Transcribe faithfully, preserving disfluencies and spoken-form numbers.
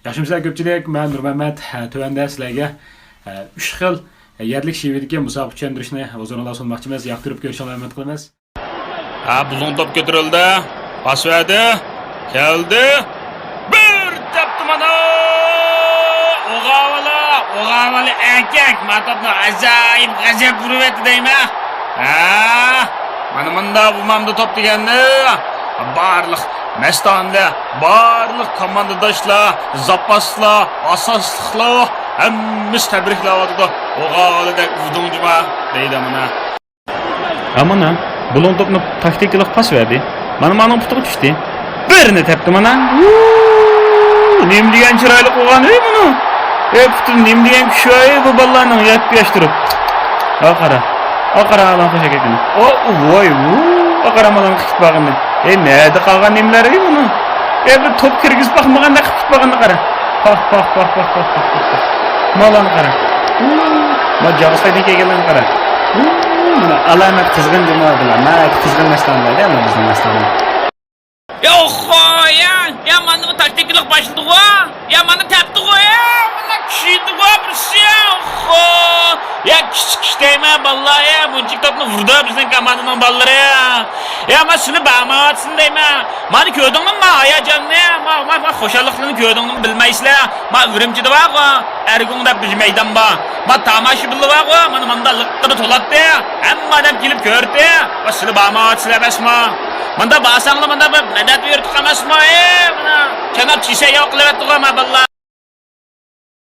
ياخشىمۇسىلەر كۆپچىلىك، مەن نۇرمەمەت. ھە، تۆۋەندە سىلەرگە، ھە، ئۈچ خىل، ھە، يەرلىك شېۋىدىكى مۇسابىقە چۈشەندۈرۈشنى ھۇزۇرۇڭلارغا سۇنماقچىمىز. ياقتۇرۇپ كۆرۈشۈڭلارنى ئۈمىد قىلىمىز. ھە، بۇلۇڭ توپ كۆتۈرۈلدى. پاس بەردى. كەلدى. بىر تەپتى مانا. ئوغاۋالا، ئوغاۋالا ئەركەك. ما توپنى ئاجايىپ غەجەپ ئۇرۇۋەتتى دەيمەن. ھە، مانا مۇنداق بولمامدۇ توپ دېگەننى. بارلىق مەستانىلەر، بارلىق كوماندىداشلار، زاپاسلار، ئاساسلىقلار، ھەممىسى تەبرىكلەۋاتىدۇ. ئوغاۋالىدەك ئۇردۇڭ جۇما دەيدۇ مانا. ھە مانا، بۇلۇڭ توپنى تاكتىكىلىق پاس بەردى. مانا مانىڭ پۇتىغا چۈشتى. بىرنى تەپتى مانا. ۋۇ! نېمە دېگەن چىرايلىق بولغان ئەي بۇنىڭ. ئەي پۇتىدا نېمە دېگەن كۈچ بار ئەي بۇ بالىلارنىڭ ياتىپ ياش تۇرۇپ. ھا قارا. ھا قارا ئالان خوش ئەكەتكىنى. ئو ۋاي ۋۇ. ھا قارا مالان قىلىپ باققىنى. ئەي نەدە قالغان نېمىلەر ئەي بۇنىڭ. ئەي بىر توپ كىرگۈزۈپ باقمىغاندەك قىلىپ باققىنى قارا. پاھ، پاھ، پاھ. ماۋۇلارنى قارا. ھۇ، ما جاغىستاندىن كەلگەنلەرنى قارا. ھۇ، مانا ئالامەت قىزغىن جۇما بۇلار. ناھايىتى قىزغىن مەستانىلەر مانا بىزنىڭ مەستانىلەر. يا ئوخو، يا، يا مانا بۇ تاكتىكىلىق باشلىدىغۇ. يا مانا تەپتىغۇ، يا مانا كۈچىيدىغۇ بىرسى، يا ئوخو. يا كىچىك كىچىك دەيمەن بالىلار، يا بۇنچىلىك توپنى ئۇرىدۇ بىزنىڭ كوماندىنىڭ بالىلىرى. يا ما سىلى بارماۋاتسىن دەيمەن. مانا كۆردۈڭلارمۇ ما ھاياجاننى، ما، ما، ما خۇشاللىقلىرىنى كۆردۈڭلارمۇ بىلمەيسىلەر. ما ئۈرۈمچىدە بارغۇ، ئەرگۇڭ دەپ بىر مەيدان بار. ما تاماشىبىنلار بارغۇ، مانا ماندا لىققىدە تولاتتى. ھەممە ئادەم كېلىپ كۆردى. ما سىلى بارماۋاتىسىلەر ئەمەسمۇ؟ ماندا بارساڭلار ماندا بىر مەدەت يۇرتۇق ئەمەسمۇ؟ ئى، مانا چاناپ چىسە ياق قىلىۋەتتىغۇ ما بالىلار.